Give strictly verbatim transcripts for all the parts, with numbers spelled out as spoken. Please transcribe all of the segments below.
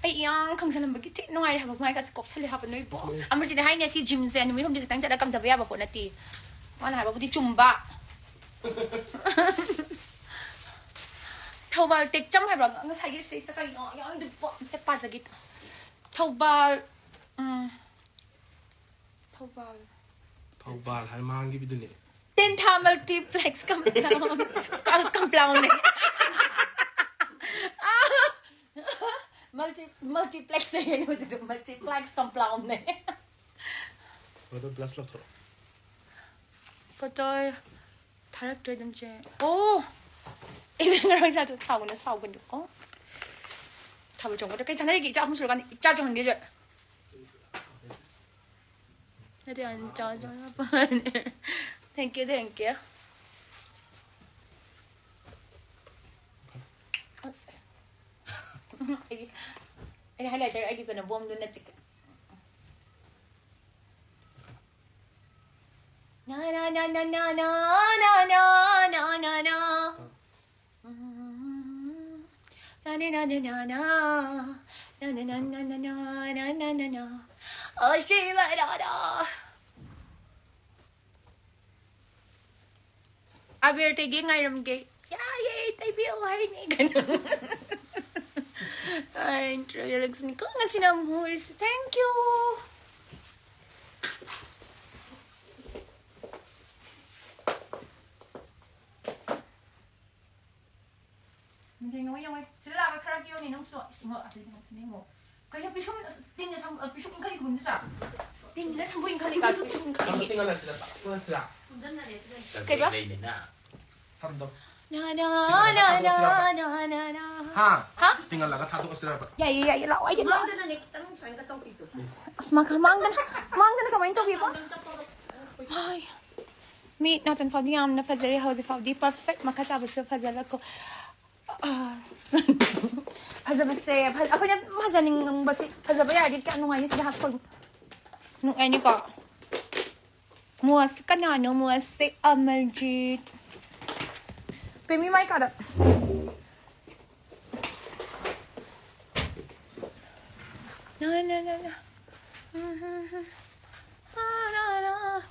ꯑꯩ ꯏꯌꯥꯡ ꯈꯪꯖꯜꯂꯝꯕꯒꯤ ꯊꯤ ꯅꯨꯡꯉꯥꯏꯔꯦ ꯍꯥꯏꯕ, ꯃꯥꯏꯒꯁꯦ ꯀꯣꯞꯁꯜꯂꯦ ꯍꯥꯏꯕ ꯅꯣꯏꯕꯣ꯫ ꯎꯝ꯫ ꯑꯃꯔꯖꯤꯠꯅ ꯍꯥꯏꯅꯦ, "ꯁꯤ ꯖꯤꯝꯁꯦ ꯅꯨꯃꯤꯠ ꯍꯨꯝꯅꯤ ꯈꯛꯇꯪ ꯆꯠꯂ ꯀꯪꯊꯕ ꯌꯥꯕ ꯄꯣꯠ ꯅꯠꯇꯦ"꯫ ꯃꯥꯅ ꯍꯥꯏꯕꯕꯨꯗꯤ ꯆꯨꯝꯕ꯫ ꯊꯧꯕꯥꯜ ꯇꯦꯛꯆꯝ ꯍꯥꯏꯕ꯭ꯔꯥ? ꯉꯁꯥꯏꯒꯤ ꯁꯤꯗꯩꯁꯤꯗ ꯀꯩꯅꯣ ꯌꯥꯎꯔꯝꯗꯣꯏꯕꯣ? ꯑꯝꯇ ꯄꯥꯖꯒꯦ꯫ ꯊꯧꯕꯥꯜ, ꯎꯝ, ꯊꯧꯕꯥꯜ꯫ ꯊꯧꯕꯥꯜ ꯍꯥꯏ ꯃꯥꯡꯈꯤꯕꯗꯨꯅꯦ꯫ ꯇꯦꯟꯊꯥ multiplex compound꯫ ꯀ-, compoundꯅꯦ꯫ Multi-, multiplex ꯍꯥꯏꯌꯦ ꯍꯧꯖꯤꯛꯇꯣ, multiplex compoundꯅꯦ꯫ ꯃꯗꯨ plus ꯂꯧꯊꯣꯔꯛꯑꯣ꯫ Photo ꯊꯥꯔꯛꯇ꯭ꯔꯦ ꯑꯗꯨꯝ ꯆꯦ꯫ ꯑꯣ! ꯑꯩꯁꯦ ꯉꯔꯥꯡ ꯏꯆꯥꯗꯣ ꯁꯥꯎꯒꯅꯨ, ꯁꯥꯎꯒꯅꯨ ꯀꯣ꯫ ꯊꯥꯕꯜ ꯆꯣꯡꯕꯗ ꯀꯩ ꯁꯥꯟꯅꯔꯤꯒꯦ? ꯏꯆꯥ ꯑꯍꯨꯝ ꯁꯨꯔꯀꯥꯟꯗ ꯏꯆꯥ ꯆꯣꯡꯍꯟꯒꯦꯁꯦ꯫ ꯅꯠꯇꯦ, ꯑꯩꯅ ꯆꯥ ꯆꯥ ꯌꯥꯄꯣꯠꯅꯦ꯫ Thank you, thank you꯫ ꯑꯁ, ꯑꯁ꯫ ꯑꯩ, ꯑꯩꯅ highlighter ꯑꯩꯒꯤ ꯀꯩꯅꯣ ꯕꯣꯝꯗꯨ ꯅꯠꯇꯦ꯫ ꯅꯥ, ꯅꯥ, ꯅꯥ꯫ ꯎꯝ꯫ ꯅꯥ, ꯅꯥ, ꯅꯥ, ꯅꯥ, ꯅꯥ, ꯅꯥ꯫ ꯅꯥ, ꯅꯥ, ꯅꯥ, ꯅꯥ, ꯅꯥ, ꯅꯥ꯫ ꯑꯣ, ꯁꯤ ꯕꯔꯥꯗ꯫ ꯑꯕꯦꯔ ꯇꯩꯒꯦ ꯉꯥꯏꯔꯝꯒꯦ꯫ ꯌꯥꯏꯌꯦ, ꯇꯩꯕꯤꯌꯣ ꯍꯥꯏꯅꯦ ꯀꯩꯅꯣ꯫ ꯑꯥ, interview ꯂꯛꯁꯅꯤꯀꯣ ꯉꯁꯤꯅ ꯑꯃꯨꯛ ꯍꯧꯔꯤꯁꯤ꯫ Thank you꯫ ꯌꯦꯡꯉꯣ, ꯌꯦꯡꯉꯣ꯫ ꯁꯤꯗ ꯂꯥꯛꯑꯒ ꯈꯔ ꯀꯦꯌꯣꯅꯦ ꯅꯪꯁꯨ꯫ ꯏꯁ, ꯏꯃꯥ, ꯑꯇꯩꯗꯤ ꯅꯣꯛꯊꯤꯅꯦ, ꯏꯃꯣ꯫ ꯀꯩꯅꯣ ꯄꯤꯁꯨꯝ, ꯑꯁ, ꯇꯤꯟꯅ ꯁꯝ-, ꯑ, ꯄꯤꯁꯨꯝ ꯏꯟꯈꯠꯂꯤ ꯈꯨꯝꯁꯤ ꯆꯥ꯫ ꯇꯤꯟꯁꯤꯅ ꯁꯝꯕꯨ ꯏꯟꯈꯠꯂꯤ ꯀꯥꯁꯦ, ꯄꯤꯁꯨꯝ ꯏꯟꯈꯠꯂꯤ꯫ ꯁꯝꯗꯣ ꯇꯤꯡꯍꯜꯂꯛꯁꯤꯔꯥ? ꯇꯤꯡꯍꯜꯂꯛꯁꯤꯔꯥ? ꯀꯩꯕ? ꯂꯩꯅꯤꯅ꯫ ꯁꯝꯗꯣ꯫ ꯅꯥ, ꯅꯥ, ꯇꯤꯡꯍꯜꯂꯒ ꯅꯥ, ꯊꯥꯗꯣꯛꯑꯁꯤꯔꯕ? ꯅꯥ, ꯅꯥ, ꯅꯥ, ꯅꯥ꯫ ꯍꯥ? ꯍꯥ? ꯇꯤꯡꯍꯜꯂꯒ ꯊꯥꯗꯣꯛꯑꯁꯤꯔꯕ? ꯌꯥꯏꯌꯦ, ꯌꯥꯏꯌꯦ, ꯂꯥꯛꯑꯣ, ꯑꯩꯒꯤ ꯂꯥꯛꯑꯣ꯫ ꯃꯥꯡꯗꯅꯅꯦ, ꯈꯤꯇꯪ ꯁꯨꯃꯥꯏꯅ ꯇꯧꯕꯤꯗꯣ꯫ ꯑꯁ, ꯑꯁ, ꯃꯥꯡꯗꯅ, ꯃꯥꯡꯗꯅ ꯀꯃꯥꯏꯅ ꯇꯧꯕꯤꯕ? ꯅꯪ ꯆꯠꯄꯗꯣ꯫ ꯍꯥꯏ꯫ ꯃꯤꯠ ꯅꯥꯇꯣꯟ ꯐꯥꯎꯗꯤ ꯌꯥꯝꯅ ꯐꯖꯔꯦ ꯍꯧꯖꯤꯛ ꯐꯥꯎꯗꯤ꯫ Perfect, ꯃꯈꯥ ꯇꯥꯕꯁꯨ ꯐꯖꯜꯂꯛꯀꯣ꯫ ꯑꯁ꯫ ꯐꯖꯕꯁꯦ, ꯐ-, ꯑꯩꯈꯣꯏꯅ ꯐꯖꯅꯤꯡꯕꯁꯦ, ꯐꯖꯕ ꯌꯥꯔꯗꯤ ꯀꯌꯥꯝ ꯅꯨꯡꯉꯥꯏꯅꯤ ꯁꯤꯗ ꯍꯥꯞꯄꯒ꯫ ꯅꯨꯡꯉꯥꯏꯅꯤꯀꯣ? ꯃꯣꯁ ꯀꯅꯥꯅꯣ? ꯃꯣꯁꯁꯦ ꯑꯃꯔꯖꯤꯠ꯫ ꯄꯦꯃꯤ ꯃꯥꯏ ꯀꯥꯗ꯫ Na, na, na, na. Na, na, na.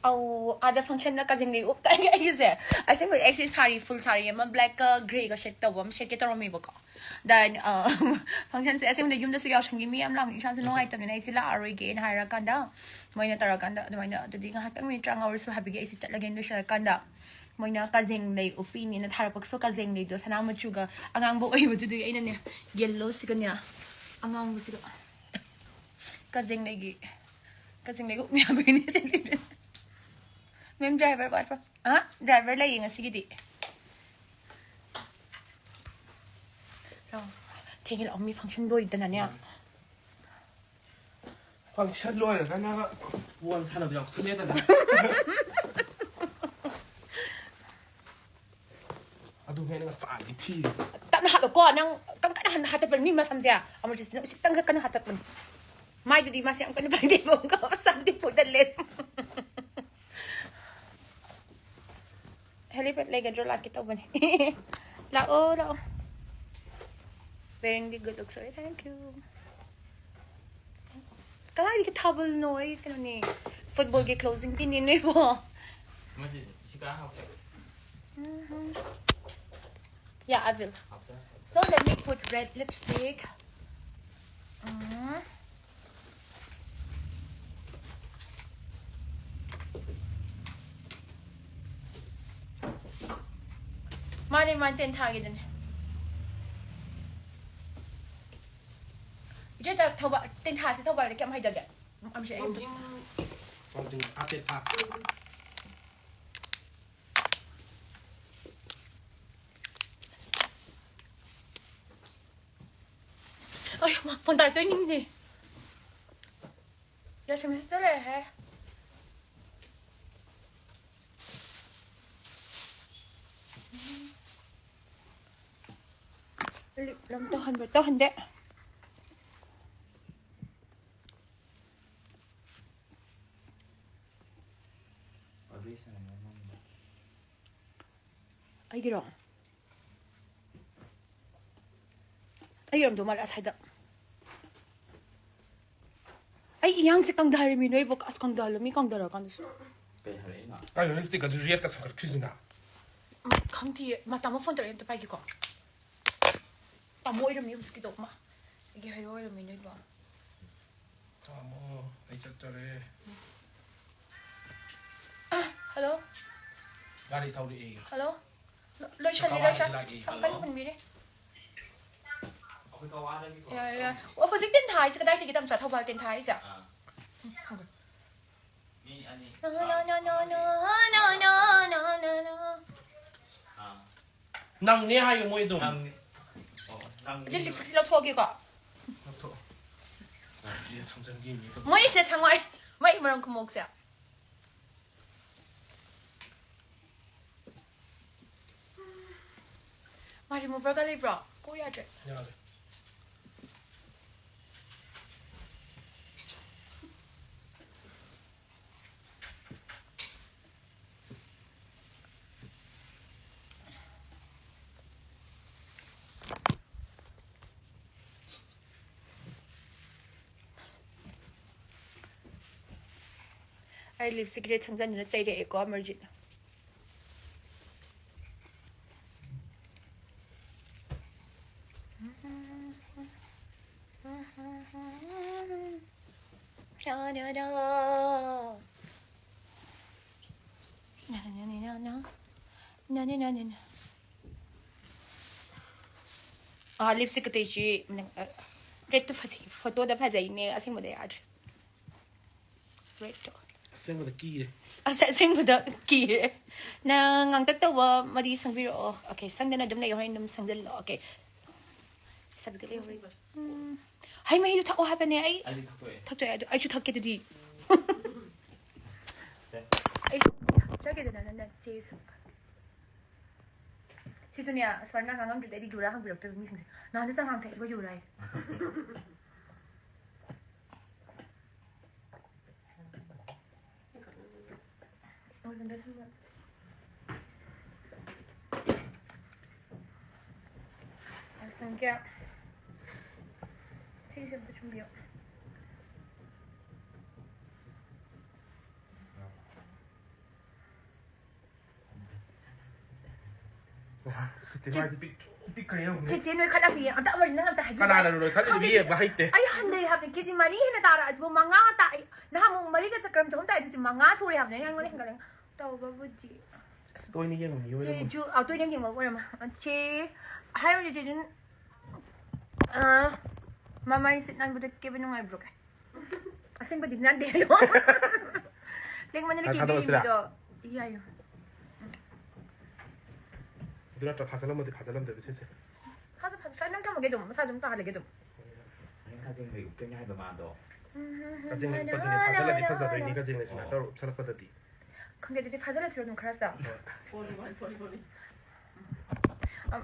ꯑꯧ, ꯑꯥꯗ functionꯗ ꯀꯖꯦꯡꯂꯩ ꯎꯞ ꯇꯥꯏ ꯑꯩꯒꯤꯁꯦ꯫ ꯑꯁꯦꯡꯕꯗꯤ ꯑꯩꯁꯦ ꯁꯥꯔꯤ, full ꯁꯥꯔꯤ ꯑꯃ blackꯀ greyꯒ shade ꯇꯧꯕ ꯑꯃ ꯁꯦꯠꯀꯦ ꯇꯧꯔꯝꯃꯦꯕꯀꯣ꯫ Then, ꯑ, functionꯁꯦ ꯑꯁꯦꯡꯕꯗꯤ ꯌꯨꯝꯗꯁꯨ ꯌꯥꯎꯁꯪꯒꯤ ꯃꯤ ꯌꯥꯝ ꯂꯥꯛꯑꯝꯃꯤ, ꯏꯁꯥꯁꯨ ꯅꯨꯡꯉꯥꯏꯇꯕꯅꯤꯅ ꯑꯩꯁꯦ ꯂꯥꯛꯑꯔꯣꯏꯒꯦꯅ ꯍꯥꯏꯔꯀꯥꯟꯗ, ꯃꯣꯏꯅ ꯇꯧꯔꯀꯥꯟꯗ ꯑꯗꯨꯃꯥꯏꯅ, "ꯑꯗꯨꯗꯤ ꯉꯥꯏꯍꯥꯛꯇꯪ minute ꯇꯔꯥꯃꯉꯥ ꯑꯣꯏꯔꯁꯨ ꯍꯥꯏꯕꯒꯤ ꯑꯩꯁꯦ ꯆꯠꯂꯒꯦꯅ ꯂꯣꯏꯁꯤꯜꯂꯀꯥꯟꯗ, ꯃꯣꯏꯅ ꯀꯖꯦꯡꯂꯩ ꯎꯞꯄꯤꯅꯤꯅ ꯊꯥꯔꯛꯄꯁꯨ ꯀꯖꯦꯡꯂꯩꯗꯣ ꯁꯅꯥ ꯃꯆꯨꯒ ꯑꯉꯥꯡꯕ ꯑꯣꯏꯕꯗꯨꯗꯤ ꯑꯩꯅꯅꯦ, yellowꯁꯤꯒꯅꯦ, ꯑꯉꯥꯡꯕꯁꯤꯒ ꯀꯖꯦꯡꯂꯩꯒꯤ, ꯀꯖꯦꯡꯂꯩ ꯎꯞ ꯌꯥꯕꯒꯤꯅꯦ ꯁꯦꯠꯂꯤꯁꯦ꯫ Ma'am, driver ꯋꯥꯠꯄ꯭ꯔꯣ? ꯑ, driver ꯂꯩꯌꯦ ꯉꯁꯤꯒꯤꯗꯤ꯫ ꯂꯥꯛꯑꯣ꯫ ꯊꯦꯡꯉꯦ, ꯂꯥꯛꯑꯣ, ꯃꯤ function ꯂꯣꯏꯗꯅꯅꯦ꯫ Function ꯂꯣꯏꯔꯒꯅ ꯕꯣꯜ ꯁꯥꯟꯅꯕ ꯌꯥꯎꯁꯜꯂꯦꯗꯅ꯫ ꯑꯗꯨ ꯍꯦꯟꯅ ꯉꯁꯥꯏꯗꯩ ꯊꯤꯔꯤꯁꯦ꯫ ꯇꯞꯅ ꯍꯥꯠꯂꯣꯀꯣ, ꯅꯪ ꯀꯟ ꯀꯟꯅ ꯍꯟ-, ꯍꯥꯠꯇꯠꯄꯅꯤ ꯃꯤ ꯃꯁꯝꯁꯦ꯫ ꯑꯃꯔꯖꯤꯠꯁꯤꯅ ꯎꯁꯤꯠꯇꯪꯒ ꯀꯟꯅ ꯍꯥꯠꯇꯠꯄꯅꯤ꯫ ꯃꯥꯏꯗꯨꯗꯤ ꯃꯥꯁꯦ ꯌꯥꯝ ꯀꯟꯅ ꯄꯥꯏꯗꯦꯕꯀꯣ, ꯃꯁꯝꯗꯤ ꯐꯨꯗꯠꯂꯦ꯫ Helipad ꯂꯩꯒꯗ꯭ꯔꯣ? ꯂꯥꯛꯀꯦ ꯇꯧꯕꯅꯦ꯫ ꯂꯥꯛꯑꯣ, ꯂꯥꯛꯑꯣ꯫ Wearing the good looks, sorry, thank you. ꯀꯗꯥꯏꯗꯒꯤ ꯊꯥꯕꯜꯅꯣ? ꯑꯩ ꯀꯩꯅꯣꯅꯦ, footballꯒꯤ closingꯒꯤꯅꯦ ꯅꯣꯏꯕꯣ꯫ ꯃꯁꯤ ꯁꯤ ꯀꯥ ꯍꯥꯞꯀꯦ꯫ ꯎꯝ꯫ Yeah, I will. ꯍꯥꯞꯆꯔꯦ꯫ So let me put red lipstick. ꯎꯝ꯫ ꯃꯥꯅꯦ, ꯃꯥꯅꯦ, ꯇꯦꯟꯊꯥꯒꯤꯗꯨꯅꯦ꯫ ꯏꯆꯦ, ꯊꯧꯕꯥꯜ, ꯇꯦꯟꯊꯥꯁꯦ ꯊꯧꯕꯥꯜꯗ ꯀꯌꯥꯝ ꯍꯥꯏꯊꯒꯦ? ꯃꯐꯝꯁꯦ ꯑꯩ ꯑꯝꯇ ꯋꯥꯡꯖꯤꯡ, ꯋꯥꯡꯖꯤꯡ ꯐꯥꯠꯇꯦ, ꯐꯥ꯫ ꯑꯩ ꯃꯥ, ꯐꯣꯟ ꯇꯥꯔꯛꯇꯣꯏ ꯅꯤꯡꯗꯦ꯫ ꯌꯥꯁꯃꯤꯟꯁꯤꯗ ꯂꯩꯔꯦꯍꯦ꯫ ꯂꯤꯞ ꯂꯝ ꯇꯧꯍꯟꯕ꯭ꯔꯥ? ꯇꯧꯍꯟꯗꯦ꯫ ꯑꯩꯒꯤꯔꯣ? ꯑꯩꯒꯤ ꯑꯣꯏꯔꯝꯗꯧ ꯃꯥꯜꯂꯦ ꯑꯁꯥꯏꯗ꯫ ꯑꯩ ꯏꯌꯥꯡꯁꯦ ꯀꯪꯊꯍꯜꯂꯃꯤ ꯅꯣꯏꯕꯨ꯫ ꯑꯁ, ꯀꯪꯊꯍꯜꯂꯃꯤ, ꯀꯪꯊꯔꯀꯥꯟꯗꯁꯨ꯫ ꯀꯩ ꯍꯥꯏꯔꯛꯏꯅꯣ? ꯀꯩꯅꯣ ꯂꯤꯞꯁꯇꯤꯛꯀꯁꯦ ꯔꯦꯠꯀ ꯁꯪꯒꯠꯈ꯭ꯔꯤꯁꯤꯅ? ꯎꯝ, ꯈꯪꯗꯤꯌꯦ꯫ ꯃꯥ, ꯇꯥꯃꯣ ꯐꯣꯟ ꯇꯧꯔꯛꯑꯦ, ꯑꯝꯇ ꯄꯥꯏꯒꯦꯀꯣ꯫ ꯇꯥꯃꯣ ꯑꯣꯏꯔꯝꯃꯤ ꯍꯧꯖꯤꯛꯀꯤꯗꯣ꯫ ꯃꯥ, ꯑꯩꯒꯤ ꯍꯦꯔꯣ ꯑꯣꯏꯔꯝꯃꯤ ꯅꯣꯏꯕꯣ꯫ ꯇꯥꯃꯣ, ꯑꯩ ꯆꯠꯇꯣꯔꯦ꯫ ꯍꯜꯂꯣ꯫ ꯒꯥꯔꯤ ꯊꯧꯔꯛꯑꯦ꯫ ꯍꯜꯂꯣ꯫ ꯂꯣ-, ꯂꯣꯏꯁꯜꯂꯤ, ꯀꯋꯥꯗꯒꯤ ꯂꯣꯏꯁꯜ-, ꯂꯥꯛꯑꯦ꯫ ꯁꯝ ꯀꯟꯅ ꯄꯨꯟꯕꯤꯔꯦ꯫ ꯑꯩꯈꯣꯏ ꯀꯋꯥꯗꯒꯤꯀꯣ꯫ ꯌꯥꯔꯦ, ꯌꯥꯔꯦ꯫ ꯑꯣ, ꯍꯧꯖꯤꯛ ꯇꯦꯟꯊꯥ ꯍꯥꯏꯁꯦ ꯀꯗꯥꯏꯗꯒꯤ ꯇꯝꯆꯥ? ꯊꯧꯕꯥꯜ ꯇꯦꯟꯊꯥ ꯍꯥꯏꯁꯦ? ꯑꯥ꯫ ꯎꯝ, ꯐꯪꯉꯦ꯫ ꯃꯤ ꯑꯅꯤ꯫ ꯅ, ꯅ, ꯅ, ꯅ, ꯅ, ꯅ, ꯅ, ꯅ, ꯅ, ꯅ꯫ ꯑꯥ꯫ ꯅꯪꯅꯦ ꯍꯥꯏꯌꯨ ꯃꯣꯏ ꯑꯗꯨꯝ꯫ ꯅꯪꯅꯤ꯫ ꯑꯣ, ꯅꯪꯅꯤ꯫ ꯑꯗꯨ ꯂꯤꯞꯁꯇꯤꯛꯁꯤ ꯂꯧꯊꯣꯛꯑꯒꯦꯀꯣ꯫ ꯂꯧꯊꯣꯛꯑꯣ꯫ ꯔꯦꯠ ꯁꯪꯖꯟꯒꯤ ꯃꯤ ꯑꯗꯨꯝ꯫ ꯃꯣꯏꯅꯤꯁꯦ ꯁꯪꯉꯣꯏ꯫ ꯃꯣꯏ ꯃꯔꯝ ꯈꯨꯃꯣꯛꯁꯦ꯫ ꯃꯥ ꯔꯤꯃꯨꯚꯔꯒ ꯂꯩꯕ꯭ꯔꯣ? ꯀꯣꯛ ꯌꯥꯗ꯭ꯔꯦ꯫ ꯌꯥꯔꯦ꯫ ꯑꯩ ꯂꯤꯞꯁꯇꯤꯛ ꯔꯦꯠ ꯁꯪꯖꯟꯗꯅ ꯆꯩꯔꯛꯑꯦꯀꯣ, ꯑꯃꯔꯖꯤꯠꯅ꯫ ꯑꯥ, ꯂꯤꯞꯁꯇꯤꯛ ꯑꯇꯩꯁꯤ, ꯔꯦꯠꯇꯨ ꯐꯖꯩ, ꯐꯣꯇꯣꯗ ꯐꯖꯩꯅꯦ, ꯑꯁꯦꯡꯕꯗ ꯌꯥꯗ꯭ꯔꯦ꯫ ꯔꯦꯠꯇꯣ꯫ ꯑꯁꯦꯡꯕꯗ ꯀꯤꯔꯦ꯫ ꯑꯁ, ꯑꯁꯦꯡꯕꯗ ꯀꯤꯔꯦ꯫ ꯅꯪ ꯉꯥꯡꯇꯛ ꯇꯧꯕ ꯃꯗꯤ ꯁꯪꯕꯤꯔꯛꯑꯣ꯫ ꯑꯣꯀꯦ, ꯁꯪꯗꯅ ꯑꯗꯨꯝ ꯂꯩꯌꯣ, ꯍꯣꯔꯦꯟ ꯑꯗꯨꯝ ꯁꯪꯖꯜꯂꯣ꯫ ꯑꯣꯀꯦ꯫ ꯁꯕꯤꯀ ꯂꯩꯍꯧꯔꯦ꯫ ꯎꯝ꯫ ꯍꯩ ꯃꯍꯤꯗꯨ ꯊꯛꯑꯣ ꯍꯥꯏꯕꯅꯦ ꯑꯩ꯫ ꯑꯩꯗꯤ ꯊꯛꯇꯣꯛꯑꯦ꯫ ꯊꯛꯇꯣꯛꯑꯦ꯫ ꯑꯗꯨ ꯑꯩꯁꯨ ꯊꯛꯀꯦ ꯑꯗꯨꯗꯤ꯫ ꯑꯩꯁꯨ ꯊꯛꯆꯒꯦꯗꯅ ꯅꯪ ꯆꯦꯁꯨ꯫ ꯁꯤꯁꯨꯅꯦ, ꯁ꯭ꯋꯔꯅ ꯉꯥꯡꯉꯝꯗ꯭ꯔꯗꯤ ꯑꯩꯗꯤ ꯌꯨꯔꯥ ꯍꯪꯕꯤꯔꯛꯇꯣꯏꯕ ꯃꯤꯁꯤꯡꯁꯦ꯫ ꯅꯍꯥꯟꯁꯨ ꯆꯉꯥꯡ ꯊꯛꯑꯦ, ꯑꯩꯈꯣꯏ ꯌꯨꯔꯥ ꯍꯥꯏꯌꯦ꯫ ꯀꯌꯥ? ꯁꯤꯁꯦ ꯑꯝꯇ ꯆꯨꯝꯕꯤꯌꯣ꯫ ꯎꯁꯤꯠꯇꯦ, ꯃꯥꯗꯤ ꯄꯤꯛꯇ꯭ꯔꯨ ꯄꯤꯛꯈ꯭ꯔꯦ, ꯌꯦꯡꯉꯨꯅꯦ꯫ ꯆꯦꯆꯦ ꯅꯣꯏꯈꯠꯂꯛꯄꯤ ꯑꯝꯇ ꯑꯃꯁꯤ ꯅꯪ ꯑꯝꯇ ꯍꯥꯏꯕꯤꯌꯨ꯫ ꯀꯅꯥꯅ ꯅꯣꯏꯈꯠꯂꯤꯅꯣ? ꯈꯪꯗꯦ, ꯃꯤ ꯆꯦ-, ꯌꯦꯡꯕ ꯍꯩꯇꯦ꯫ ꯑꯩ ꯍꯟꯊꯩ ꯍꯥꯏꯕꯅꯤ, ꯀꯦꯖꯤ ꯃꯔꯤ ꯍꯦꯟꯅ ꯇꯥꯔꯛꯑꯁꯤꯕꯨ ꯃꯉꯥ ꯇꯥ-, ꯑꯩ ꯅꯍꯥꯟꯃꯨꯛ ꯃꯔꯤꯒ ꯆꯀ꯭ꯔꯝ ꯆꯍꯨꯝ ꯇꯥꯏ, ꯍꯧꯖꯤꯛꯇꯤ ꯃꯉꯥ ꯁꯨꯔꯦ ꯍꯥꯏꯕꯅꯦ, ꯑꯩꯉꯣꯟꯗ ꯍꯦꯟꯒꯠꯂꯦ꯫ ꯇꯧꯕꯕꯨꯗꯤ꯫ ꯑꯁ, ꯇꯣꯏꯅ ꯌꯦꯡꯕ ꯃꯤ ꯆꯦ ꯑꯣꯏꯔꯝꯃꯣꯏ꯫ ꯖꯨ-, ꯑꯥ, ꯇꯣꯏꯅ ꯌꯦꯡꯕ ꯑꯣꯏꯔꯝꯃꯣꯏ꯫ ꯆꯦ, ꯍꯥꯏꯕꯗꯤ ꯆꯦ ꯖꯨꯟ, ꯑꯥ, ꯃꯃꯥꯏ ꯁꯤꯠ ꯅꯥꯟꯕꯗ ꯀꯦꯕ ꯅꯨꯡꯉꯥꯏꯕ꯭ꯔꯣ ꯀꯥꯏ? ꯑꯁꯦꯡꯕꯗꯤ ꯅꯥꯟꯗꯦ ꯍꯥꯏꯌꯣ꯫ ꯂꯦꯡꯃꯟꯗꯅ ꯊꯥ-, ꯊꯥꯗꯣꯛꯑꯁꯤꯔꯥ? ꯀꯦꯕꯤꯔꯤꯕꯗꯣ꯫ ꯌꯥꯏꯌꯣ꯫ ꯑꯗꯨ ꯅꯠꯇ꯭ꯔ ꯐꯥꯖꯜꯂꯝꯃꯗꯤ ꯐꯥꯖꯜꯂꯝꯗꯣꯏꯕ ꯁꯤꯁꯦ꯫ ꯐꯥꯖ-, ꯐꯥꯖ-, ꯅꯪ ꯊꯝꯃꯒꯦ ꯑꯗꯨꯝ, ꯃꯁꯥ ꯑꯗꯨꯝ ꯇꯥꯍꯜꯂꯒꯦ ꯑꯗꯨꯝ꯫ ꯀꯥꯖꯤꯡ ꯂꯩ ꯎꯞꯇꯣꯏꯅꯦ ꯍꯥꯏꯕ ꯃꯥꯗꯣ꯫ ꯀꯥꯖꯤꯡ ꯂꯩ ꯎꯞꯄꯗꯨꯅꯦ ꯐꯥꯖꯜꯂꯗꯤ ꯐꯖꯗꯣꯏꯅꯦ, ꯀꯥꯖꯤꯡ ꯂꯩꯁꯤꯅ ꯈꯔ ꯎꯞꯁꯜꯂꯛꯄꯗꯗꯤ꯫ ꯈꯪꯗꯦ, ꯑꯗꯨꯗꯤ ꯐꯥꯖꯜꯂꯁꯤꯔꯣ ꯑꯗꯨꯝ ꯈꯔ ꯆꯥꯎ? ꯍꯣꯏ꯫ ꯐꯣꯜꯂꯤ, ꯐꯣꯜꯂꯤ, ꯐꯣꯜꯂꯤ꯫ ꯑꯝ,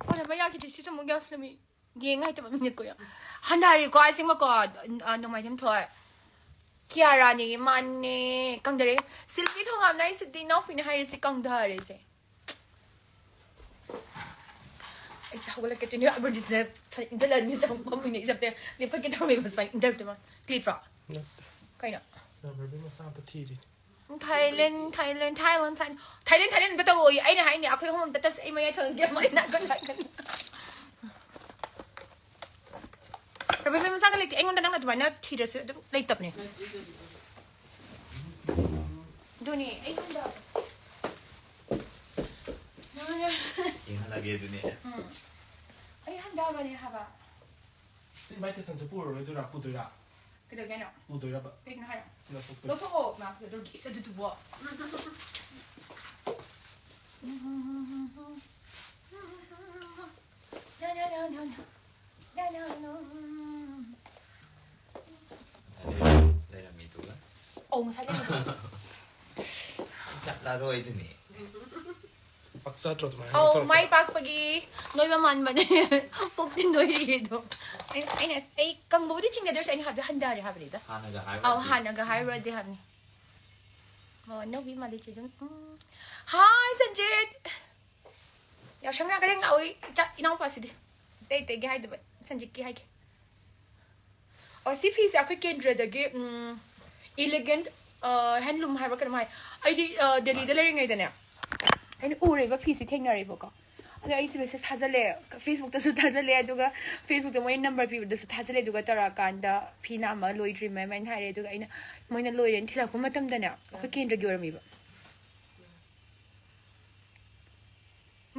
ꯍꯣꯏ, ꯃꯩ ꯂꯥꯛꯈꯤꯗ꯭ꯔꯤ, ꯁꯤꯁꯨ ꯑꯃꯨꯛ ꯌꯥꯎꯁꯜꯂꯝꯃꯤ꯫ ꯌꯦꯡ ꯍꯩꯇꯕ ꯃꯤꯅꯤꯠ ꯀꯨꯏꯔꯦ꯫ ꯍꯟꯊꯔꯦꯀꯣ, ꯑꯁꯦꯡꯕꯀꯣ, ꯑ, ꯅꯣꯡꯃꯥꯏꯖꯤꯡ ꯊꯣꯛꯑꯦ꯫ ꯀꯤꯌꯥꯔꯥꯅꯦ, ꯃꯥꯅꯦ, ꯀꯪꯗꯔꯦ꯫ ꯁꯤꯜꯚꯤ ꯊꯣꯡꯉꯥꯝꯅ ꯑꯩ ꯁꯤꯗꯤ ꯏꯅꯥꯎꯄꯤꯅ ꯍꯥꯏꯔꯤꯁꯦ ꯀꯪꯊꯔꯦꯁꯦ꯫ ꯑꯩꯁꯦ ꯍꯧꯒꯠꯂꯛꯀꯦ ꯇꯣꯏꯅꯦ, ꯑꯕꯔꯖꯤꯠꯁꯤꯅ ꯁꯨꯃꯥꯏꯅ ꯏꯟꯖꯜꯂꯅꯤ, ꯆꯪ ꯐꯝꯃꯤꯅꯦ, ꯏꯖꯞꯇ ꯂꯦꯞꯈꯠꯀꯦ ꯇꯧꯔꯝꯃꯦꯕ, ꯁꯨꯃꯥꯏꯅ ꯏꯟꯖꯜꯂꯛꯇꯣꯏ ꯃꯥ꯫ ꯅꯠꯇꯦ꯫ ꯀꯩꯅꯣ? ꯔꯕꯔ ꯕꯦꯟ ꯃꯆꯥ ꯑꯝꯇ ꯊꯤꯔꯤꯅꯦ꯫ ꯊꯥꯏꯂꯦꯟ, ꯊꯥꯏꯂꯦꯟ, ꯊꯥꯏꯂꯦꯟ, ꯊꯥꯏꯂꯦꯟ, ꯊꯥꯏꯂꯦꯟ, ꯊꯥꯏꯂꯦꯟ ꯑꯝꯇ ꯇꯧꯑꯣꯌꯦ꯫ ꯑꯩꯅ ꯍꯥꯏꯅꯦ, ꯑꯩꯈꯣꯏ ꯑꯍꯨꯝ ꯑꯝꯇ ꯇꯠꯁꯦ, ꯑꯩ ꯃꯌꯥꯏ ꯊꯪꯒꯦ, ꯑꯃ ꯑꯩ ꯅꯥꯀꯟ ꯅꯥꯀꯟ꯫ ꯔꯕꯔ ꯕꯦꯟ ꯃꯆꯥꯒ ꯂꯩꯇꯦ꯫ ꯑꯩꯉꯣꯟꯗ ꯅꯪꯅ ꯑꯗꯨꯃꯥꯏꯅ ꯊꯤꯔꯁꯨ ꯑꯗꯨꯝ ꯂꯩꯇꯕꯅꯦ꯫ ꯑꯗꯨꯅꯦ, ꯑꯩꯉꯣꯟꯗ꯫ ꯌꯦꯡꯍꯜꯂꯒꯦ ꯑꯗꯨꯅꯦ꯫ ꯎꯝ꯫ ꯑꯩ ꯍꯟꯊꯕꯅꯦ ꯍꯥꯏꯕ꯫ ꯁꯤ ꯃꯥꯏ ꯇꯦꯁꯟꯁꯦ ꯄꯨꯔꯔꯣꯏꯗꯣꯏꯔꯥ? ꯄꯨꯗꯣꯏꯔꯥ? ꯀꯩꯗꯧꯒꯦ ꯍꯥꯏꯅꯣ? ꯄꯨꯗꯣꯏꯔꯕ? ꯀꯩꯒꯤꯅꯣ ꯍꯥꯏꯔꯣ? ꯁꯤ ꯂꯧꯊꯣꯛꯇꯣꯏ꯫ ꯂꯧꯊꯣꯛꯑꯣ꯫ ꯃꯥ ꯐꯖꯗꯧꯔꯒꯤ ꯏꯁ ꯑꯗꯨꯗꯨꯕꯣ꯫ ꯉꯁꯥꯏꯗꯩ ꯂꯩꯔꯝꯃꯤꯗꯨꯒ꯫ ꯑꯧ, ꯉꯁꯥꯏ ꯂꯩꯔꯝꯃꯤꯗꯨꯒ꯫ ꯆꯠꯂꯔꯣꯏꯗꯨꯅꯤ꯫ ꯄꯛꯆꯗ꯭ꯔꯣ ꯑꯗꯨꯃꯥꯏꯅ ꯑꯧ, ꯇꯧꯔꯛꯄꯗꯣ? ꯃꯥꯏ ꯄꯥꯛꯄꯒꯤ ꯅꯣꯏꯕ ꯃꯥꯟꯕꯅꯦ꯫ ꯄꯨꯛꯇꯤ ꯅꯣꯏꯔꯤꯗꯣ꯫ ꯑꯩꯅ, ꯑꯩꯅ, ꯑꯩ ꯀꯪꯕꯕꯨꯗꯤ ꯆꯤꯡꯗꯦ, ꯑꯗꯨ ꯑꯣꯏꯔꯁꯨ ꯑꯩꯅ ꯍꯥꯏꯕꯗꯤ ꯍꯟꯊꯔꯦ ꯍꯥꯏꯕꯅꯤꯗ꯫ ꯍꯥꯟꯅꯒ ꯑꯧ, ꯍꯥꯏꯔꯨꯔꯗꯤ꯫ ꯍꯥꯟꯅꯒ ꯍꯥꯏꯔꯨꯔꯗꯤ ꯍꯥꯏꯕꯅꯤ꯫ ꯃꯣ ꯑꯅꯧꯕꯤ ꯃꯥꯜꯂꯤ ꯆꯦꯖꯨꯝ꯫ ꯎꯝ꯫ ꯍꯥꯏ, ꯁꯟꯖꯤꯠ! ꯌꯥꯎꯁꯪ ꯌꯥꯡꯈꯩ ꯂꯥꯛꯑꯣꯏ, ꯏꯆꯥ, ꯏꯅꯥꯎꯄꯥꯁꯤꯗꯤ꯫ ꯑꯇꯩ ꯑꯇꯩꯒꯤ ꯍꯥꯏꯗꯕ, ꯁꯟꯖꯤꯠꯀꯤ ꯍꯥꯏꯒꯦ꯫ ꯑꯣ, ꯁꯤ ꯐꯤꯁꯦ ꯑꯩꯈꯣꯏ ꯀꯦꯟꯗ꯭ꯔꯗꯒꯤ, ꯎꯝ, Elegant, ꯑ, Handloom ꯍꯥꯏꯕ꯭ꯔꯥ ꯀꯩꯅꯣꯝ ꯍꯥꯏ꯫ ꯑꯩꯗꯤ, ꯑ, ꯗꯦꯜꯂꯤꯗ ꯂꯩꯔꯤꯉꯩꯗꯅꯦ, ꯑꯩꯅ ꯎꯔꯦꯕ, ꯐꯤꯁꯦ ꯊꯦꯡꯅꯔꯦꯕꯀꯣ꯫ ꯑꯗꯣ ꯑꯩꯁꯦ message ꯊꯥꯖꯜꯂꯦ, Facebookꯇꯁꯨ ꯊꯥꯖꯜꯂꯦ, ꯑꯗꯨꯒ Facebookꯇ ꯃꯣꯏ number ꯄꯤꯕꯗꯁꯨ ꯊꯥꯖꯜꯂꯦ, ꯑꯗꯨꯒ ꯇꯧꯔꯛꯑꯀꯥꯟꯗ ꯐꯤ ꯅꯥꯝꯃ ꯂꯣꯏꯗ꯭ꯔꯤ ꯃꯦꯝ ꯍꯥꯏꯅ ꯍꯥꯏꯔꯦ꯫ ꯑꯗꯨꯒ ꯑꯩꯅ ꯃꯣꯏꯅ ꯂꯣꯏꯔꯦꯅ ꯊꯤꯜꯂꯛꯄ ꯃꯇꯝꯗꯅꯦ, ꯑꯩꯈꯣꯏ ꯀꯦꯟꯗ꯭ꯔꯒꯤ ꯑꯣꯏꯔꯝꯃꯤꯕ꯫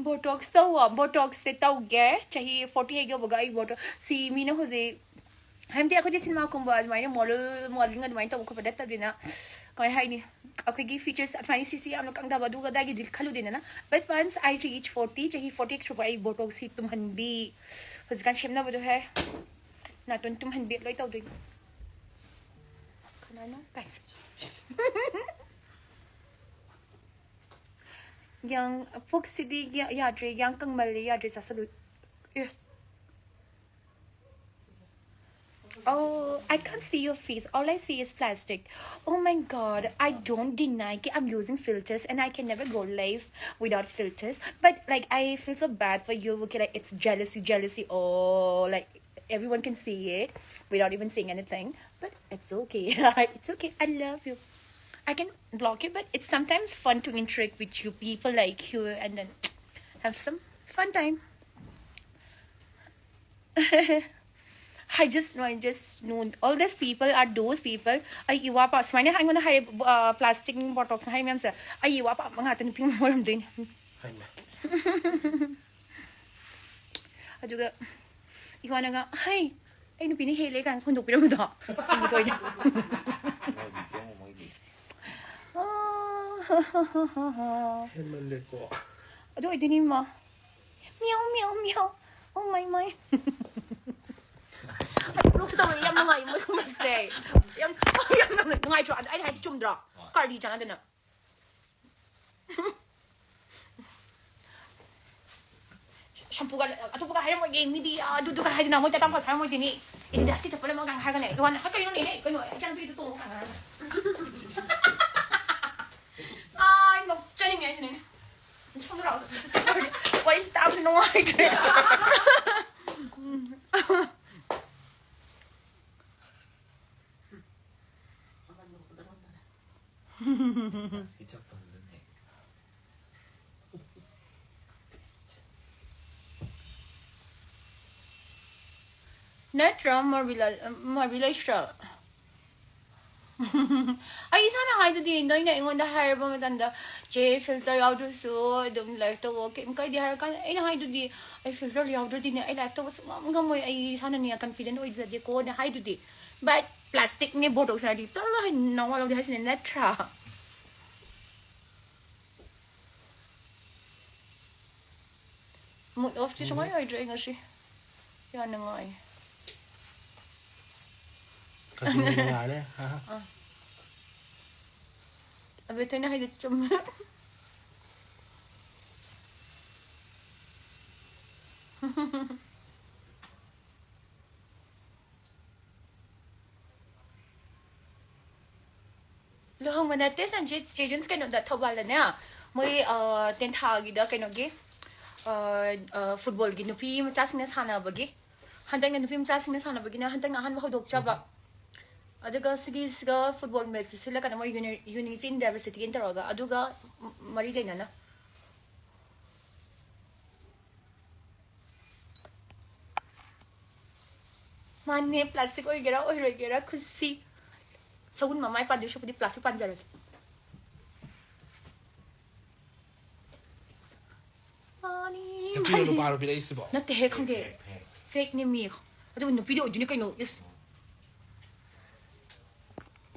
Botox ꯇꯧꯋꯣ꯫ Botoxꯁꯦ ꯇꯧꯒꯦ꯫ ꯆꯍꯤ forty ꯍꯦꯛ ꯌꯧꯕꯒ ꯑꯩ Botox, ꯁꯤ ꯃꯤꯅ ꯍꯧꯖꯤꯛ, ꯍꯥꯏꯕꯗꯤ ꯑꯩꯈꯣꯏꯗꯤ ꯁꯤꯅꯦꯃꯥꯒꯨꯝꯕ ꯑꯗꯨꯃꯥꯏꯅ model, modeling ꯑꯗꯨꯃꯥꯏꯅ ꯇꯧꯕ ꯈꯣꯠꯄ ꯅꯠꯇꯕꯅꯤꯅ, ꯀꯃꯥꯏ ꯍꯥꯏꯅꯤ, ꯑꯩꯈꯣꯏꯒꯤ features ꯑꯗꯨꯃꯥꯏꯅ ꯁꯤꯁꯤ ꯌꯥꯝꯅ ꯀꯪꯗꯕ ꯑꯗꯨꯒ ꯑꯗꯥꯏꯒꯤꯗꯤ ꯈꯜꯂꯨꯗꯦꯗꯅ꯫ But once I reach forty, ꯆꯍꯤ forty ꯍꯦꯛ ꯁꯨꯕ ꯑꯩ Botoxꯁꯤ ꯇꯨꯝꯍꯟꯕꯤ, ꯍꯧꯖꯤꯛꯀꯥꯟ ꯁꯦꯝꯅꯕꯗꯣ ꯍꯦ, ꯅꯥꯇꯣꯟ ꯇꯨꯝꯍꯟꯕꯤ ꯂꯣꯏ ꯇꯧꯗꯣꯏꯅꯤ꯫ ꯀꯅꯥꯅꯣ? ꯀꯥꯏ? ꯌꯥꯡ-, ꯄꯨꯛꯁꯤꯗꯤ ꯌꯥ-, ꯌꯥꯗ꯭ꯔꯦ, ꯌꯥꯡ ꯀꯪꯃꯜꯂꯦ, ꯌꯥꯗ꯭ꯔꯦ, ꯆꯥꯁꯜꯂꯨ꯫ ꯑꯦ꯫ Oh, I can't see your face. All I see is plastic. Oh my God, I don't deny कि I'm using filters and I can never go live without filters. But like, I feel so bad for you. Okay, like, it's jealousy, jealousy. Oh, like, everyone can see it without even saying anything. But it's okay. It's okay. I love you. I can block you, but it's sometimes fun to interact with you, people like you, and then have some fun time. I just know, I just know all these people are those people. ꯑꯩ ꯏꯋꯥ ꯄꯥ-, ꯁꯨꯃꯥꯏꯅ ꯑꯩꯉꯣꯟꯗ ꯍꯥꯏꯔꯦ, ꯑ, plastic Botox ꯍꯥꯏ ꯃꯌꯥꯝꯁꯦ꯫ ꯑꯩ ꯏꯋꯥ ꯄꯥꯝꯕ ꯉꯥꯛꯇ ꯅꯨꯄꯤ ꯑꯃ ꯑꯣꯏꯔꯝꯗꯣꯏꯅꯦ꯫ ꯍꯩꯃꯥ꯫ ꯑꯗꯨꯒ ꯏꯋꯥꯅꯒ, "ꯍꯩ, ꯑꯩ ꯅꯨꯄꯤꯅ ꯍꯦꯜꯂꯦ" ꯀꯥꯏꯅ ꯍꯨꯟꯗꯣꯛꯄꯤꯔꯝꯕꯗꯣ꯫ ꯍꯨꯟꯗꯣꯛꯄꯤꯔꯝꯕꯗꯣ꯫ ꯃꯣꯏꯁꯤ ꯆꯦꯡ ꯃꯣꯏꯗꯤ꯫ ꯑꯥ, ꯍꯦꯟꯃꯜꯂꯦꯀꯣ꯫ ꯑꯗꯨ ꯑꯣꯏꯗꯣꯏꯅꯤ, ꯏꯃꯥ꯫ ꯃꯤꯌꯥꯎ, ꯃꯤꯌꯥꯎ, ꯃꯤꯌꯥꯎ꯫ Oh my, my. ꯑꯩ ꯕ꯭ꯂꯣꯛꯁꯨ ꯇꯧꯋꯦ, ꯌꯥꯝ ꯅꯨꯡꯉꯥꯏ ꯃꯣꯏꯒꯨꯝꯕꯁꯦ꯫ ꯌꯥꯝ, ꯌꯥꯝ ꯅꯨꯡꯉꯥꯏ꯫ ꯅꯨꯡꯉꯥꯏꯇ꯭ꯔꯣ? ꯑꯗ ꯑꯩꯅ ꯍꯥꯏꯗꯤ ꯆꯨꯝꯗ꯭ꯔꯣ? ꯍꯣꯏ꯫ ꯀꯔꯤ ꯆꯥꯟꯅꯗꯅ? ꯁꯝꯄꯨꯒ ꯑꯇꯣꯞꯄꯒ ꯍꯥꯏꯔꯝꯃꯣꯏꯒꯦ, ꯃꯤꯗꯤ ꯑꯗꯨꯗꯨꯒ ꯍꯥꯏꯗꯅ ꯃꯣꯏ ꯇꯥꯇꯥ ꯃꯈꯥꯁꯨ ꯍꯥꯏꯔꯝꯃꯣꯏꯗꯣꯏꯅꯤ꯫ Adidas ꯀꯤ ꯆꯠꯄ ꯂꯩꯃ ꯀꯥꯏꯅ ꯍꯥꯏꯔꯒꯅꯦ, ꯏꯋꯥꯅ, "ꯍꯥ, ꯀꯩꯅꯣꯅꯦ, ꯀꯩꯅꯣ, ꯏꯆꯥꯅꯨꯄꯤꯗꯨ ꯇꯣꯡꯉꯣ" ꯀꯥꯏꯅ ꯍꯥꯏꯔꯒ꯫ ꯍꯥꯏꯁꯤꯅꯦ꯫ ꯁꯣꯝꯗ ꯂꯥꯛꯑꯣ꯫ ꯋꯥꯔꯤꯁꯤ ꯇꯥꯕꯁꯨ ꯅꯨꯡꯉꯥꯏꯇ꯭ꯔꯦ꯫ ꯅꯠꯇ꯭ꯔꯥ, ꯃꯥꯔꯕꯤꯂꯥ? ꯃꯥꯔꯕꯤꯂꯥ ꯏꯁ꯭ꯔꯥ? ꯑꯩ ꯏꯁꯥꯅ ꯍꯥꯏꯗꯨꯗꯤ, ꯅꯣꯏꯅ ꯑꯩꯉꯣꯟꯗ ꯍꯥꯏꯔꯕ ꯃꯇꯝꯗ, "ꯆꯦ, ꯐꯤꯜꯇꯔ ꯌꯥꯎꯗ꯭ꯔꯁꯨ ꯑꯗꯨꯝ ꯂꯥꯏꯐ ꯇꯧꯕ ꯀꯩꯝ ꯀꯥꯏꯗꯦ" ꯍꯥꯏꯔ ꯀꯥꯟꯗ, ꯑꯩꯅ ꯍꯥꯏꯗꯨꯗꯤ, "ꯑꯩ ꯐꯤꯜꯇꯔ ꯌꯥꯎꯗ꯭ꯔꯗꯤꯅꯦ, ꯑꯩ ꯂꯥꯏꯐ ꯇꯧꯕ ꯁꯨꯡꯉꯝ ꯉꯝꯃꯣꯏ, ꯑꯩ ꯏꯁꯥꯅꯅꯦ ꯀꯟꯐꯤꯗꯦꯟ ꯑꯣꯏꯖꯗꯦꯀꯣꯅ" ꯍꯥꯏꯗꯨꯗꯤ꯫ But ꯄ꯭ꯂꯥꯁꯇꯤꯛꯅꯦ ꯕꯣꯇꯣꯛꯁ ꯍꯥꯏꯔꯗꯤ, ꯆꯠꯂꯣ ꯍꯥꯏ, ꯅꯋꯥ ꯂꯧꯗꯦ ꯍꯥꯏꯁꯤꯅꯦ, ꯅꯠꯇ꯭ꯔꯥ? ꯃꯨꯠ ꯑꯣꯐꯇꯤ ꯁꯨꯡꯑꯣꯏ ꯑꯣꯏꯗ꯭ꯔꯦ ꯑꯩ ꯉꯁꯤ꯫ ꯌꯥꯝ ꯅꯨꯡꯉꯥꯏ꯫ ꯀꯛꯆꯤꯡꯗ ꯅꯨꯡꯉꯥꯏꯔꯦ꯫ ꯑꯥ꯫ ꯑꯕꯦꯇꯣꯏꯅ ꯍꯥꯏꯗꯤ ꯆꯨꯝꯃꯦ꯫ ꯂꯨꯍꯣꯡꯕ ꯅꯠꯇꯦ, ꯁꯟꯖꯤꯠ꯫ ꯆꯦ ꯖꯨꯟꯁ ꯀꯩꯅꯣꯗ, ꯊꯧꯕꯥꯜꯗꯅꯦ, ꯃꯣꯏ, ꯑ, ꯇꯦꯟꯊꯥꯒꯤꯗ ꯀꯩꯅꯣꯒꯤ, ꯑ, ꯑ, ꯐꯨꯠꯕꯣꯜꯒꯤ ꯅꯨꯄꯤ ꯃꯆꯥꯁꯤꯡꯅ ꯁꯥꯟꯅꯕꯒꯤ, ꯍꯟꯗꯛꯅ ꯅꯨꯄꯤ ꯃꯆꯥꯁꯤꯡꯅ ꯁꯥꯟꯅꯕꯒꯤꯅ ꯍꯟꯗꯛꯅ ꯑꯍꯥꯟꯕ ꯍꯧꯗꯣꯛꯆꯕ꯫ ꯑꯗꯨꯒ ꯁꯤꯒꯤꯁꯤꯒ ꯐꯨꯠꯕꯣꯜ ꯃꯦꯠꯁꯁꯤ ꯁꯤꯜꯂꯀꯥꯟꯗ ꯃꯣꯏ uni-, Unity in Diversity ꯅ ꯇꯧꯔꯒ, ꯑꯗꯨꯒ ꯃꯔꯤ ꯂꯩꯅꯅ꯫ ꯃꯥꯅꯦ, ꯄ꯭ꯂꯥꯁꯇꯤꯛ ꯑꯣꯏꯒꯦꯔꯥ ꯑꯣꯏꯔꯣꯏꯒꯦꯔꯥ, ꯈꯨꯠꯁꯤ꯫ ꯁꯎꯟ ꯃꯃꯥꯏ ꯄꯥꯟꯗꯣꯏ ꯁꯔꯨꯛꯄꯨꯗꯤ ꯄ꯭ꯂꯥꯁꯇꯤꯛ ꯄꯥꯟꯖꯔꯒꯦ꯫ ꯃꯥꯅꯤ, ꯅꯨꯄꯤꯔꯣ ꯃꯥꯅꯤ꯫ ꯅꯨꯄꯥꯔꯣ ꯄꯤꯔꯛꯏꯁꯤꯕꯣ? ꯅꯠꯇꯦꯍꯦ, ꯈꯪꯗꯦ꯫ ꯐꯦꯛꯅꯦ ꯃꯤ꯫ ꯑꯗꯨꯕꯨ ꯅꯨꯄꯤꯗꯤ ꯑꯣꯏꯗꯣꯏꯅꯤ ꯀꯩꯅꯣ, ꯏꯁ꯫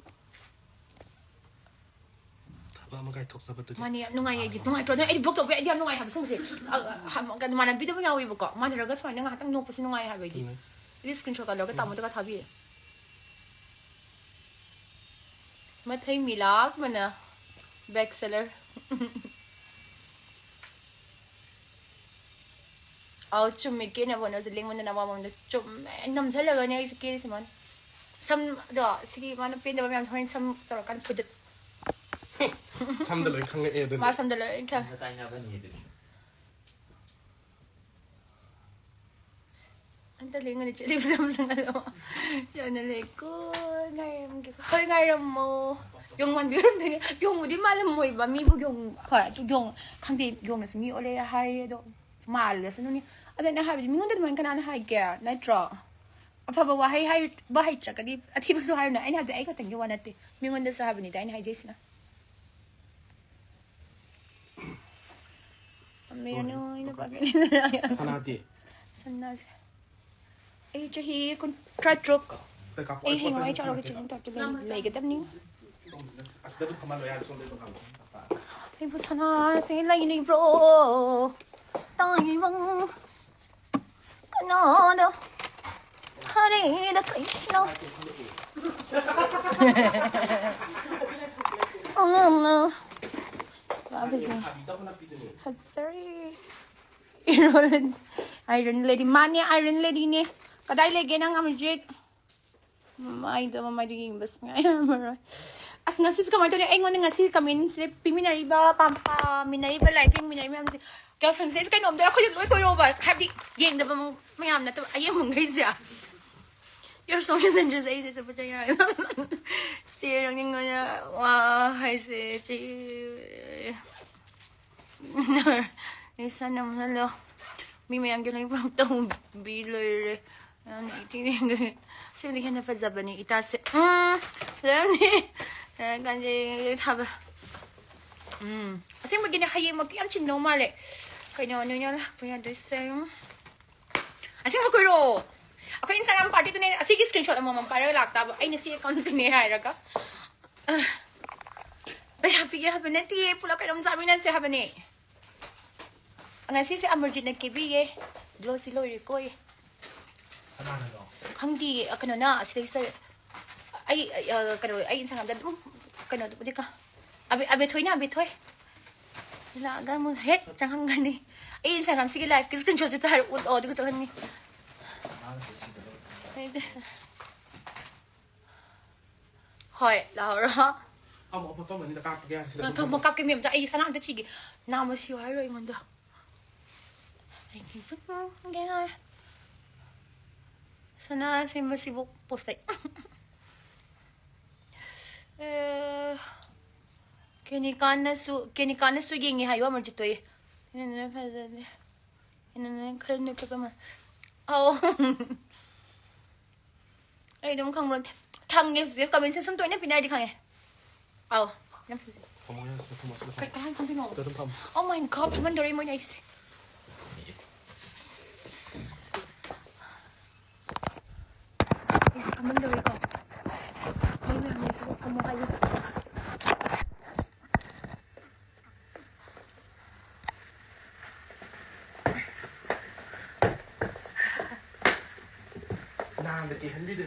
ꯊꯕꯛ ꯑꯃ ꯀꯥꯏꯊꯣꯛꯆꯕꯗꯨꯅꯤ꯫ ꯃꯥꯅꯦ, ꯌꯥꯝ ꯅꯨꯡꯉꯥꯏꯌꯦ ꯑꯩꯗꯤ꯫ ꯅꯨꯡꯉꯥꯏꯇ꯭ꯔꯣ? ꯑꯗꯣ ꯑꯩꯗꯤ ꯕ꯭ꯂꯣꯛ ꯇꯧꯕ ꯌꯥꯏ, ꯑꯩꯗꯤ ꯌꯥꯝ ꯅꯨꯡꯉꯥꯏ ꯍꯥꯏꯕ ꯁꯤꯒꯨꯝꯕꯁꯦ꯫ ꯑ, ꯑ, ꯍꯥ-, ꯀꯩꯅꯣ, ꯃꯥꯟꯅꯕꯤꯗꯕ ꯌꯥꯎꯋꯦꯕꯀꯣ꯫ ꯃꯥꯟꯅꯔꯒ ꯁꯨꯃꯥꯏꯅ ꯉꯥꯏꯍꯥꯛꯇꯪ ꯅꯣꯛꯄꯁꯤ ꯅꯨꯡꯉꯥꯏ ꯍꯥꯏꯕ ꯑꯩꯗꯤ꯫ ꯎꯝ꯫ ꯑꯩꯗꯤ ꯁ꯭ꯀꯔꯤꯟ ꯁꯣꯠ ꯀꯥꯞꯂꯒ ꯎꯝ꯫ ꯇꯥꯃꯣꯗꯒ ꯊꯥꯕꯤꯔꯦ꯫ ꯃꯊꯩ ꯃꯤꯂꯥꯛ ꯃꯅ ꯕꯦꯁ ꯁꯦꯂꯔ꯫ ꯑꯧ, ꯆꯨꯝꯃꯦ, ꯀꯦꯅꯕ ꯍꯣꯠꯅꯕꯁꯦ ꯂꯦꯡꯃꯟꯗꯅ ꯑꯋꯥꯕ ꯑꯃꯗ ꯆꯨꯝꯃꯦ꯫ ꯅꯝꯁꯤꯜꯂꯒꯅꯦ ꯑꯩꯁꯦ ꯀꯦꯔꯤꯁꯦ ꯃꯥꯅ꯫ ꯁꯝꯗꯣ, ꯁꯤꯒꯤ ꯃꯥꯅ ꯄꯦꯟꯗꯕ ꯃꯌꯥꯝꯁꯦ ꯍꯣꯔꯦꯟ ꯁꯝ ꯇꯧꯔꯀꯥꯟꯗ ꯐꯨꯗꯠ-, ꯁꯝꯗ ꯂꯣꯏ ꯈꯪꯉꯛꯑꯦ ꯑꯗꯨꯅ꯫ ꯃꯥ ꯁꯝꯗ ꯂꯣꯏ ꯈꯪ ꯇꯥꯏꯅꯕꯅꯤ ꯑꯗꯨꯅꯤ꯫ ꯑꯝꯇ ꯂꯦꯡꯒꯅꯤ ꯆꯦ ꯂꯤꯞꯁꯝꯁꯤꯡ ꯑꯗꯣ꯫ ꯌꯥꯝꯅ ꯂꯩꯀꯣ꯫ ꯉꯥꯏꯔꯝꯒꯦꯀꯣ꯫ ꯍꯣꯏ, ꯉꯥꯏꯔꯝꯃꯣ꯫ ꯌꯣꯡ ꯃꯥꯟꯕꯤ ꯑꯣꯏꯔꯝꯗꯣꯏꯅꯦ꯫ ꯌꯣꯡꯕꯨꯗꯤ ꯃꯥꯜꯂꯝꯃꯣꯏꯕ꯫ ꯃꯤꯕꯨ ꯌꯣꯡ꯫ ꯍꯣꯏ, ꯑꯗꯨ ꯌꯣꯡ꯫ ꯈꯪꯗꯦ, ꯌꯣꯡꯅꯁꯨ ꯃꯤ ꯑꯣꯜꯂꯦ ꯍꯥꯏ꯫ ꯑꯗꯣ ꯃꯥꯜꯂꯁꯅꯨꯅꯦ꯫ ꯑꯗ ꯑꯩꯅ ꯍꯥꯏꯕꯗꯤ, ꯃꯤꯉꯣꯟꯗ ꯑꯗꯨꯃꯥꯏꯅ ꯀꯅꯥꯅ ꯍꯥꯏꯒꯦ? ꯅꯠꯇ꯭ꯔꯣ? ꯑꯐꯕ ꯋꯥꯍꯩ ꯍꯥꯏꯕ ꯍꯩꯇ꯭ꯔꯒꯗꯤ ꯑꯊꯤꯕꯁꯨ ꯍꯥꯏꯔꯨꯅꯨ꯫ ꯑꯩꯅ ꯍꯥꯏꯕꯗꯤ ꯑꯩ ꯈꯛꯇꯪꯒꯤ ꯋꯥ ꯅꯠꯇꯦ, ꯃꯤꯉꯣꯟꯗꯁꯨ ꯍꯥꯏꯕꯅꯤꯗ ꯑꯩꯅ ꯍꯥꯏꯖꯩꯁꯤꯅ꯫ ꯊꯝꯕꯤꯔꯅꯨ, ꯑꯩꯅ ꯄꯥꯝꯃꯤ꯫ ꯁꯅꯥꯗꯤ? ꯁꯅꯥꯁꯦ꯫ ꯑꯩ ꯆꯍꯤ ꯀꯨꯟꯊ꯭ꯔꯥ ꯇꯔꯨꯛ꯫ ꯑꯩ ꯍꯌꯦꯡꯋꯥꯏ ꯆꯥꯎꯔꯒ ꯆꯤꯡ ꯇꯥꯛꯇ ꯂꯩ-, ꯂꯩꯒꯗꯕꯅꯤ꯫ ꯑꯁꯤꯗ ꯑꯗꯨꯝ ꯐꯝꯍꯜꯂꯣ ꯌꯥꯔꯦ, ꯁꯣꯝꯗ ꯑꯗꯨꯝ ꯐꯝꯍꯜꯂꯣ꯫ ꯑꯩꯕꯨ ꯁꯅꯥꯁꯦ ꯂꯩꯔꯤꯕ꯭ꯔꯣ? ꯇꯥꯏꯕꯪ ꯀꯅꯥꯗ ꯐꯔꯦꯗ ꯀꯩꯅꯣ? ꯑꯉꯝꯅ ꯐꯖꯩ꯫ ꯐꯖꯔꯦ꯫ Iron Lady꯫ ꯃꯥꯅꯦ, Iron Ladyꯅꯦ꯫ ꯀꯗꯥꯏ ꯂꯩꯒꯦ ꯅꯪ, ꯑꯃꯔꯖꯤꯠ? ꯃꯃꯥꯏꯗꯣ, ꯃꯃꯥꯏꯗꯣ ꯌꯦꯡꯕ ꯁꯨꯡꯌꯥ ꯌꯥꯔꯝꯃꯔꯣꯏ꯫ ꯑꯁ, ꯉꯁꯤꯁꯦ ꯀꯃꯥꯏꯅ ꯇꯧꯅꯤ? ꯑꯩꯉꯣꯟꯗ ꯉꯁꯤ commentꯁꯦ ꯄꯤꯃꯤꯟꯅꯔꯤꯕ, ꯄꯥꯝ-, ꯄꯥꯃꯤꯟꯅꯔꯤꯕ, like ꯄꯤꯃꯤꯟꯅꯔꯤꯕ ꯃꯌꯥꯝꯁꯦ, ꯀꯌꯥ ꯁꯪꯁꯦ? ꯑꯩꯁꯦ ꯀꯩꯅꯣꯝꯇ ꯑꯩꯈꯣꯏꯗ ꯂꯣꯏ ꯀꯣꯏꯔꯛꯑꯣꯕ, ꯍꯥꯏꯕꯗꯤ ꯌꯦꯡꯗꯕ ꯃꯌꯥꯝ ꯅꯠꯇꯕ, ꯑꯌꯦꯡꯕꯈꯩꯁꯦ꯫ You're so messenger, ꯑꯩꯁꯦ ꯆꯠꯄ ꯆꯠ ꯌꯥꯔꯦ꯫ ꯁꯤ ꯌꯥꯝ ꯅꯤꯡꯉꯣꯅ ꯋꯥ ꯍꯥꯏꯁꯦ, ꯆꯤ-, ꯅꯤꯁꯥ ꯅꯝꯍꯜꯂꯣ꯫ ꯃꯤ ꯃꯌꯥꯝꯒꯤ ꯂꯣꯏꯅꯃꯛ ꯇꯧꯕꯤ ꯂꯣꯏꯔꯦ꯫ ꯌꯥꯝꯅ ꯏꯊꯤ ꯊꯤꯒꯩ꯫ ꯁꯤꯃꯗꯤ ꯍꯦꯟꯅ ꯐꯖꯕꯅꯤ ꯏꯇꯥꯁꯦ꯫ ꯎꯝ, ꯐꯖꯔꯝꯅꯤ꯫ ꯀꯥꯟꯖꯩ ꯊꯥꯕ꯫ ꯎꯝ, ꯑꯁꯦꯡꯕꯒꯤꯅꯦ, ꯍꯌꯦꯡꯃꯛꯇꯤ ꯌꯥꯝ ꯆꯤꯟꯗꯧ ꯃꯥꯜꯂꯦ꯫ ꯀꯩꯅꯣ, ꯅꯣꯏꯅ ꯂꯥꯛꯄ ꯌꯥꯗꯣꯏꯁꯦ꯫ ꯑꯁꯦꯡꯕ ꯀꯣꯏꯔꯛꯑꯣ꯫ ꯑꯩꯈꯣꯏ Instagram partyꯗꯨꯅꯦ ꯑꯁꯤꯒꯤ screenshot ꯑꯃꯃꯝ ꯄꯥꯏꯔꯒ ꯂꯥꯛꯇꯥꯕ꯫ ꯑꯩꯅ ꯁꯤ accountꯁꯤꯅꯦ ꯍꯥꯏꯔꯒ꯫ ꯑ, ꯄꯩꯁꯥ ꯄꯤꯒꯦ ꯍꯥꯏꯕ ꯅꯠꯇꯤꯌꯦ, ꯄꯨꯂꯞ ꯀꯩꯅꯣꯝ ꯆꯥꯃꯤꯟꯅꯁꯦ ꯍꯥꯏꯕꯅꯦ꯫ ꯉꯁꯤꯁꯦ ꯑꯃꯔꯖꯤꯠꯅ ꯀꯦꯕꯤꯌꯦ꯫ Glossy ꯂꯣꯏꯔꯦꯀꯣꯌꯦ꯫ ꯀꯅꯥꯅꯅꯣ? ꯈꯪꯗꯤꯌꯦ, ꯑ, ꯀꯩꯅꯣꯅ ꯑꯁꯤꯗꯩꯁꯤꯗ ꯑꯩ, ꯑ, ꯀꯩꯅꯣ, ꯑꯩ Instagramꯗ ꯑꯗꯨꯝ ꯀꯩꯅꯣꯗꯨꯕꯨꯗꯤ ꯀ-, ꯑꯕꯦ-, ꯑꯕꯦꯊꯣꯏꯅ, ꯑꯕꯦꯊꯣꯏ꯫ ꯂꯥꯛꯑꯒ ꯑꯃꯨꯛ ꯍꯦꯛ ꯆꯪꯉꯝꯒꯅꯤ꯫ ꯑꯩ Instagram ꯁꯤꯒꯤ liveꯀꯤ screenshotꯇꯨ ꯍꯥꯏꯔ ꯎꯠꯂꯣ, ꯑꯗꯨꯒ ꯆꯪꯍꯟꯒꯦ꯫ ꯍꯣꯏ, ꯂꯥꯛꯍꯧꯔꯣ꯫ ꯑꯃꯨꯛ ꯐꯣꯇꯣ ꯑꯃꯅꯤꯗ ꯀꯥꯞꯄꯒꯦ ꯍꯥꯏꯁꯤꯗ꯫ ꯉꯥꯏꯈꯣ, ꯑꯃꯨꯛ ꯀꯥꯞꯀꯦ ꯃꯦꯝ꯫ ꯑꯩ ꯁꯅꯥ ꯑꯝꯇ ꯊꯤꯒꯦ꯫ ꯅꯥ ꯑꯃ ꯁꯤꯌꯨ ꯍꯥꯏꯔꯣ ꯑꯩꯉꯣꯟꯗ꯫ ꯑꯩꯒꯤ ꯄꯨꯟꯒꯦ ꯍꯥꯏꯔꯦ꯫ ꯁꯅꯥ ꯁꯦꯝꯕꯁꯤꯕꯨ ꯄꯣꯁꯇꯩ꯫ ꯑꯦ, ꯀꯦꯅꯤꯀꯥꯅꯁꯨ, ꯀꯦꯅꯤꯀꯥꯅꯁꯨ ꯌꯦꯡꯉꯦ ꯍꯥꯏꯌꯣ ꯑꯃꯔꯖꯤꯠꯇꯣ꯫ ꯏꯅꯦꯅ ꯐꯖꯗꯦ꯫ ꯏꯅꯦꯅ ꯈꯔ ꯅꯣꯏꯈꯠꯄ ꯃꯥꯜꯂꯦ꯫ ꯑꯧ꯫ ꯑꯩ ꯑꯗꯨꯝ ꯈꯪꯕ꯭ꯔꯣ? ꯈꯪꯉꯦ ꯍꯧꯖꯤꯛ comment section ꯇꯣꯏꯅ ꯄꯤꯅꯔꯗꯤ ꯈꯪꯉꯦ꯫ ꯑꯧ꯫ ꯌꯥꯝ ꯐꯖꯩ꯫ ꯐꯝꯃꯣ, ꯌꯥꯔꯦ, ꯁꯤꯗ ꯐꯝꯃꯣ, ꯁꯤꯗ ꯀꯩ, ꯐꯝꯃꯣ꯫ ꯀꯃꯥꯏꯅ ꯐꯝꯗꯣꯏꯅꯣ? ꯁꯤꯗ ꯑꯗꯨꯝ ꯐꯝꯃꯣ꯫ Oh my God, ꯐꯝꯍꯟꯗꯣꯔꯦ ꯃꯣꯏꯅ ꯑꯩꯁꯦ꯫ ꯑꯩꯁꯦ ꯐꯝꯍꯟꯗꯣꯔꯦꯀꯣ꯫ ꯃꯣꯏ ꯃꯌꯥꯝꯅꯁꯨ ꯐꯝꯃꯣ ꯍꯥꯏꯌꯦ꯫ ꯅꯍꯥꯟꯗ ꯀꯤꯍꯟꯕꯤꯗꯣꯏ꯫